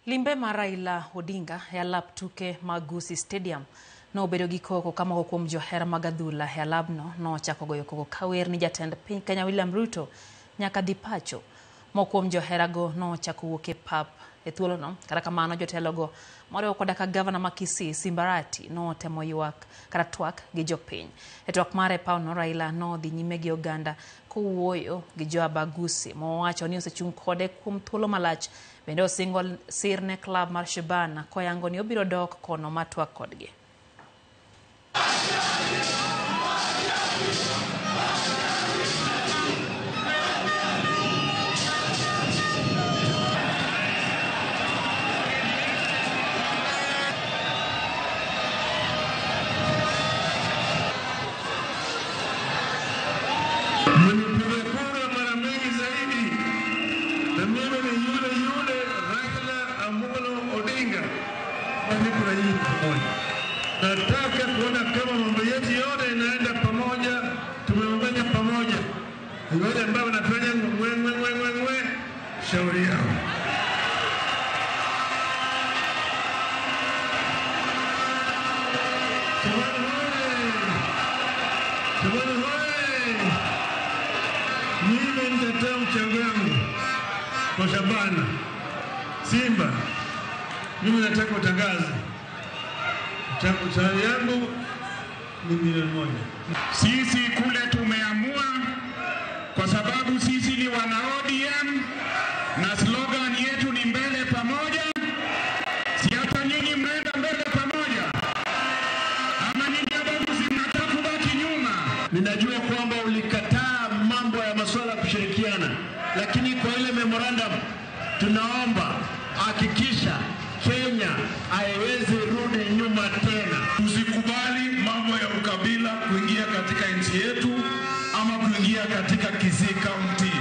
Limbe mar Raila Odinga e alap tuke mag Gusii Stadium nobedo gi koko ka moko kuom johera mag adhula e alabno nochako goyo koko kawer ni jatend piny Kenya William Ruto nyaka dhi pacho. Moko kuom joherago nochako wuok e pap e thuolono. Kata kamano jotelogo moriwo koda ka gavana ma Kisii Simba Arati notemo ywak kata twak gi jopiny. E twak mare e pawno Raila nodhi nyime gi oganda kowuoyo gi jo Abagusi mowacho ni osechung' kode kuom thuolo malach. Bende osingo sir ne klab mar Shabana koyango ni obiro dok kono ma twak kodgi. Mnipiga kura mara mingi zaidi, na mimi ni yule yule Raila Amolo Odinga. Niko na nyinyi pamoja. Nataka kuona kama mambo yetu yote inaenda pamoja, tumeungana pamoja. Wale ambao wanafanya ngwe ngwe ngwe ngwe ngwe, shauri yao. Shabana hoye! Shabana hoye! Mimi nitatoa mchango wangu kwa Shabana Simba. Mimi nataka utangaze mchango yangu ni 1,000,000. Sisi kule tumeamua kwa sababu sisi ni wana ODM na slogan yetu ni mbele pamoja. Si hata nyinyi mnaenda mbele pamoja, ama nyinyi Abagusi mnataka kubaki nyuma? Ninajua kwamba ulikataa mambo ya masuala ya kushirikiana, lakini kwa ile memorandum tunaomba hakikisha Kenya haiwezi rudi nyuma tena. Tusikubali mambo ya ukabila kuingia katika nchi yetu ama kuingia katika Kisii County.